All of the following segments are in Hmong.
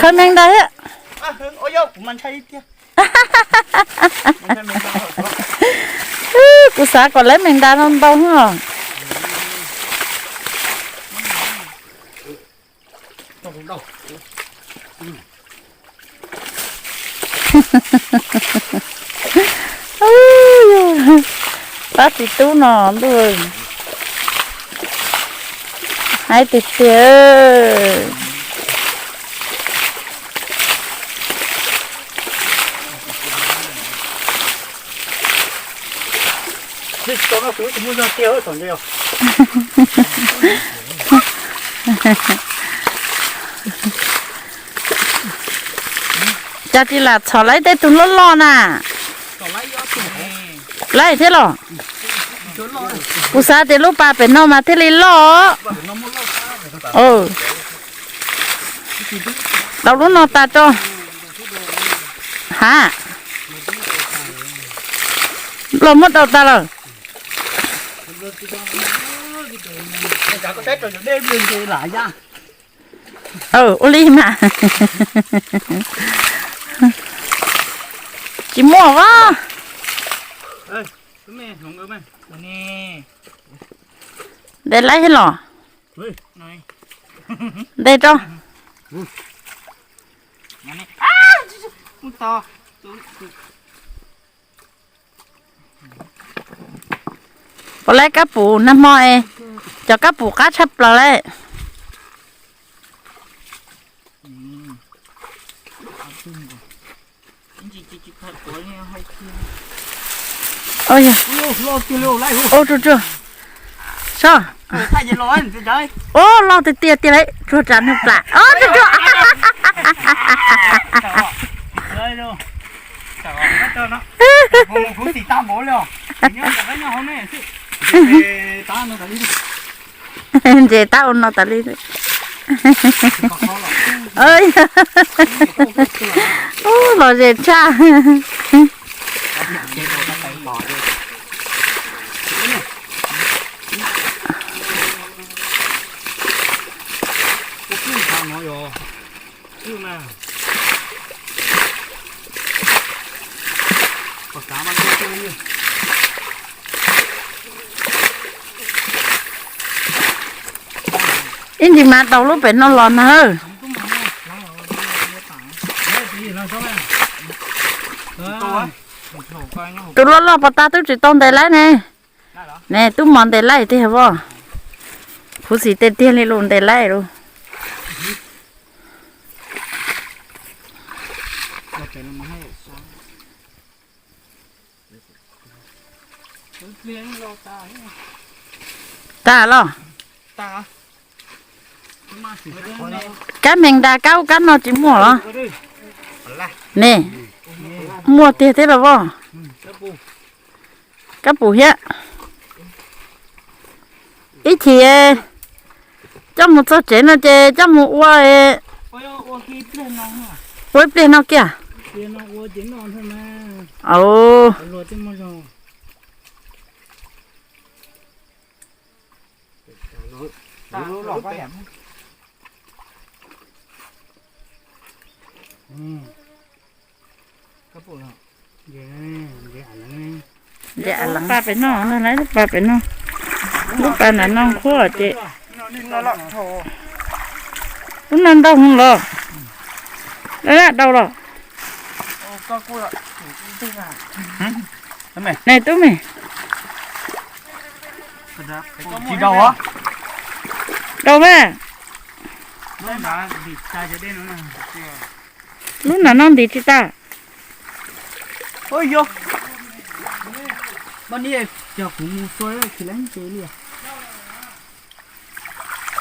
Khawb meej ntag thiab. Kuv xav kom lawv meej ntag no ntau os. Pab txiv tub no ntuj, haib tiag tiag. Cas tsis lam txhom lawv tej tug loj loj na? Lawv thiab los? Kuv xav tias lub pas pem no mas thiaj li loj. Dau lub no tas tso. Ha, los muab dau tas lawm. Ua li mas tsis muaj os. Ntes laib thiab los? Ntes tso. Puas laib kab pum nag hmo es, cov kab pum qab tshaj plaws lawm. Ua, ua, so. Ua, loj tiag tiag tiag lauj, tsuag tsav nws plam. Ua, tsuag tsuag. Ntses tab ua no tas li. Ub, los ze tshaj. Ib ntsis mas dau lub pem no los na. Tus loj loj pas tas twb tsis tau ntes laib ne. Ne, tub mos ntes laib tiag vos. Khuv xim tiag tiag li lus ntes laib lus. Tas los? Kab meej ntas kab ub kab no tsis muaj los? Ne, muaj tiag thiab los vos. Kab pum thiab. Ib chim coj mus txog tsev no ces coj mus ua, ua ib pliag no kiag. Lub pas pem no, lub pas pem no, lub pas nram no qhuav ces. Lub no ntau heev los? Dau los? Ne tub me, tsis dau, dau mas. Lub nram no ntim tsis tas.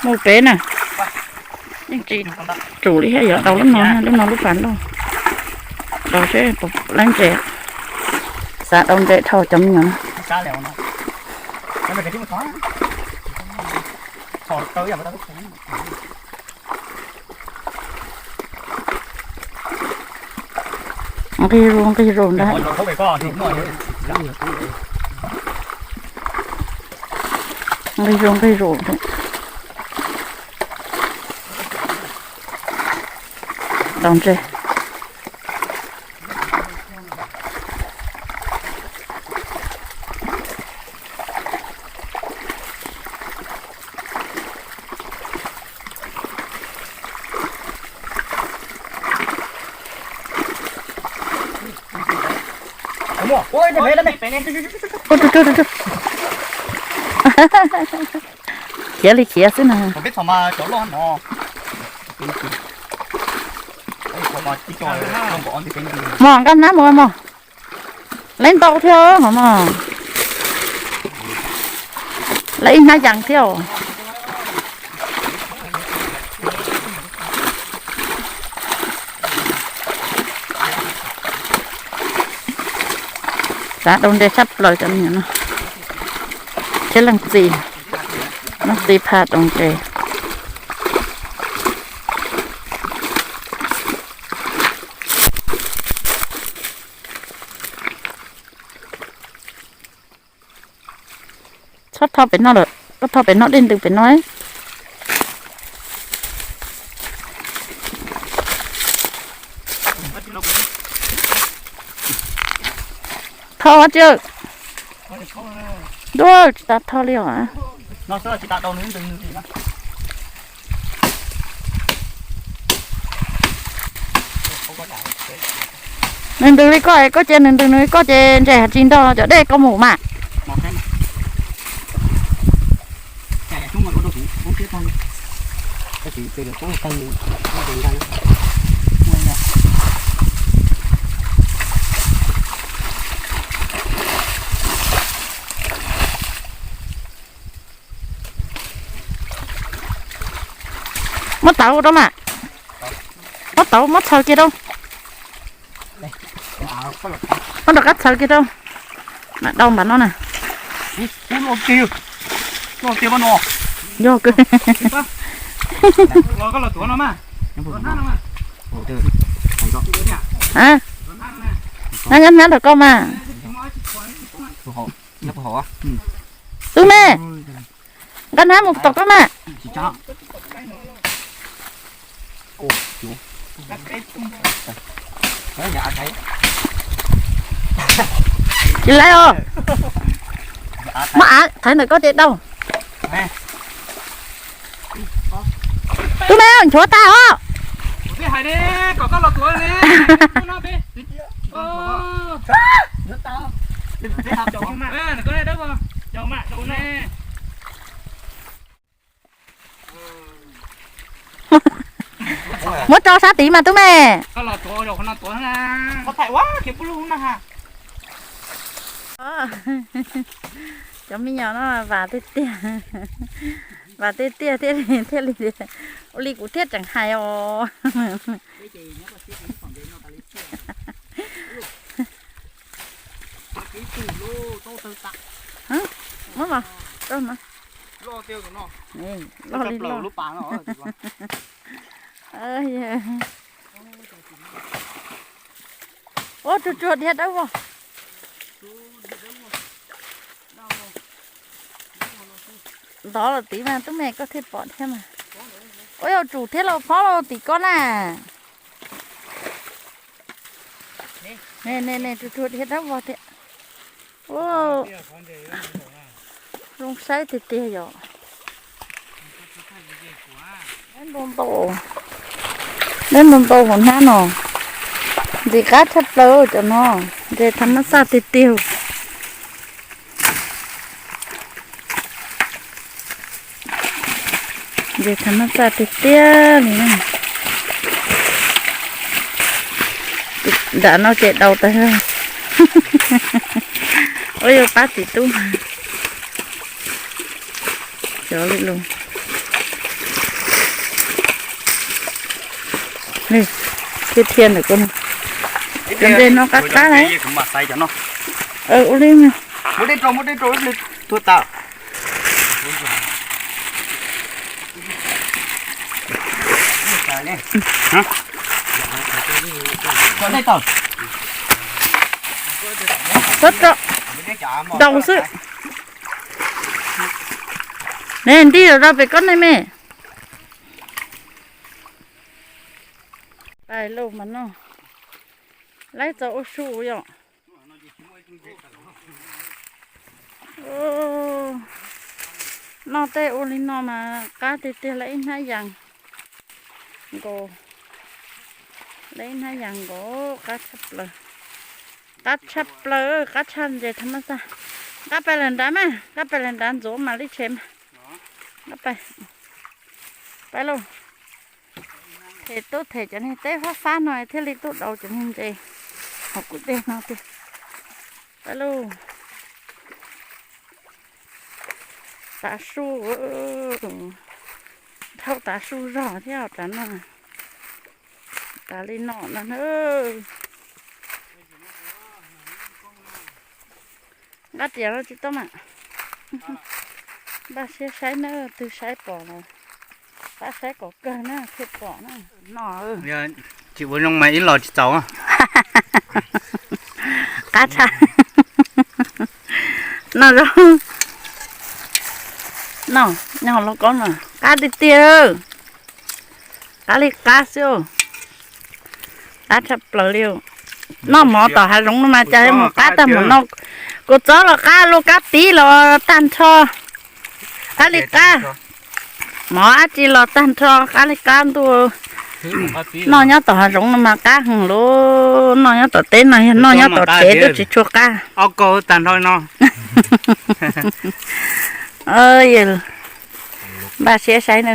Mus pem na. Yeej tsis tsum li thiab, yuav dau lub no, lub no lub pas loj. Dau seb puas laib ntses. Xav dau ntses dhau cov me nyuam no. Nqis zus nqis zus ntag. Nqig zuj nqig zus. Tau ntses. Khiav li khiav xwb na. Mos, nkag nab mus mos. Lawv ntau thiab mos. Lawv ib hnab yees thiab. Xav rau ntses tshaj plaws cov me nyuam no. Thiab leej txiv, leej txiv pha rau ntses. Txhob tho pem no lawm, koj tho pem no dej ntws pem no. Tho tsi. Ntuj, tsis tau tho li os. Nws ntws li koj, koj cia nws ntws nws, koj ces ntses tsis nrog cov dej koj mus mas. Muab tauv rau mas. Muab tauv muab txhaws kiag rau. Muab rov qab txhaws kiag rau. Mam dau npaum no na. Yog kawg. Nab nab nab rau koj mas. Tub me, nqa nab mus tom koj mas. Tsis laiv os. Muab av thaiv ntawm koj ces dau. Tub me, nchuav tag os. Muab tso sab tid mas tub me. Cov me nyuam no vam tiag tiag, vam tiag tiag thiaj li, thiaj li, ua li kuv thiaj tseem hais os. Muab mas, loj li loj. Ua tsuag tsuag dhia dawb vog. Ntov los tid mas tub me koj thiaj pom thiab mas. Ua yog tsum thiab los phob los tim koj na. Ne ne ne, tsuag tsuag dhia dawb vog thiab. Zoo saib tiag tiag yom. Dawb ntau ntau, dawb ntau ntau hauv hnab no. Ntxim qab tshaj plaws cov no, ntses tham mab xaj tiag tiag. Ntses tham mab xaj tiag tiag li na. Nram no ces dau tas. Ua yog pab txiv tub. Cov li lus. Thiab thiab ntawm ko, cov ntses no qab qab na. Ua li. Tso, tso. Dau xwb. Ne nti los rau pem koj ne me. Pais lauj mas noj. Laib txog ua su yom. Noj tej ua li no mas qab tiag tiag, lawv ib hnab yas nkaus, lawv ib hnab yas nkaus, qab tshaj plaws, qab tshaj plaws, qab tshaj ntses tha mab xaj. Nqa pais lawm nrad mas, nqa pais lawm nrad ntxuav mam li tshem mas. Nqa pais, pais lauj. Them tuaj them cov niag teb fab fab no thiaj li tuaj daus cov niag ntses hauv kuv dej no tiag. Pais lauj. Tav su, dhau tav su zog thiab os, tav no, tav li no no na. Nqa riam los tsis tau mas. Npaj siab saib na, twg saib pom los pab saib kom kawg na thiaj pom na. No, tsis ua zoo mas ib los tsis txaus. Qab tshaj. No zoo. No, nyob hauv lauj kaub no, qab tiag tiag. Qab li qab xwb. Qab tshaj plaws li. Noj mov tom hav zoov no mas cas mus qab tag mus no. Kua txob los qab, luaj kab pib los tag nrho. Qab li qab. Mov dab tsi los tag nrho, qab li qab ntuj. Noj nyob tom hav zoov no mas qab heev lauj, noj nyob tom teb no yog noj nyob tom tsev twb tsis tshua qab. Npaj siab saib na.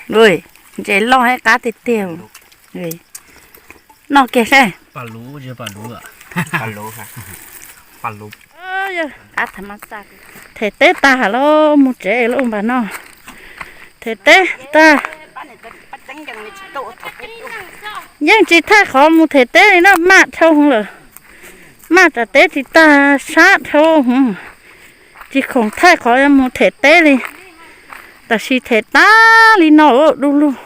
Ntses loj thiab qab tiag tiag. Noj kiag saib. Qab tha mas tag. Them teb tag lawm mus tsev lauj npam no. Them teb tag. Yeej tsis thaij qhov mus them teb li na, maj dhau hwv lawm. Maj tom teb tsis tag, sab dhau hwv. Tsis khoom thaij qhov mus them teb li. Tab sis them tag li no du lug.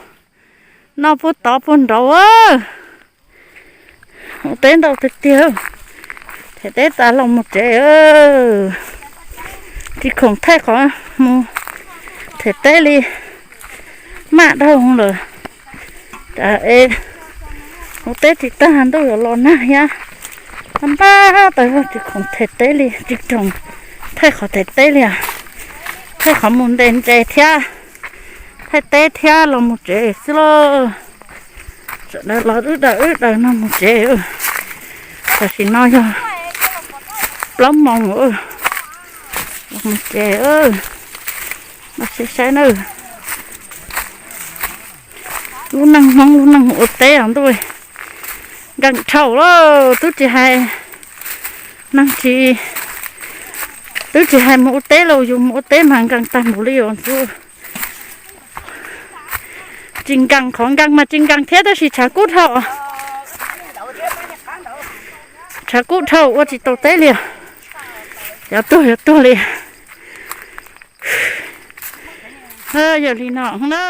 Noj puag tod puag nraud. Ua teb ntau tiag tiag. Them teb tas los mus tsev. Tsis khoom thaij qhov mus them teb li. Maj dhau lawm. Ua teb tsis tag ntuj yuav los nag thiab. Npaj tas zog tsis khoom them teb li, tsis khoom thaij qhov them teb li. Thaij qhov mus ntes ntses thiab, thaij teb thiab los mus tsev xwb lauj. Sawv daws los wb daws wb daws no mus tsev. Tam sim no yog plaub moos los mus tsev. Npaj siab saib na. Lub neej Hmoob lub neej ua teb os ntuj. Nkees dhau lawm, twb tsis hais, neeg tsis, twb tsis hais mus ua teb los yus mus ua teb mas nkees tag npaum li os ntuj. Tsis nkees, qhov nkees mas tsis nkees thiab tab sis tshav kub dhau. Tshav kub dhau ua tsis tau teb li. Yuav tuag yuav tuag li. Yog li no na.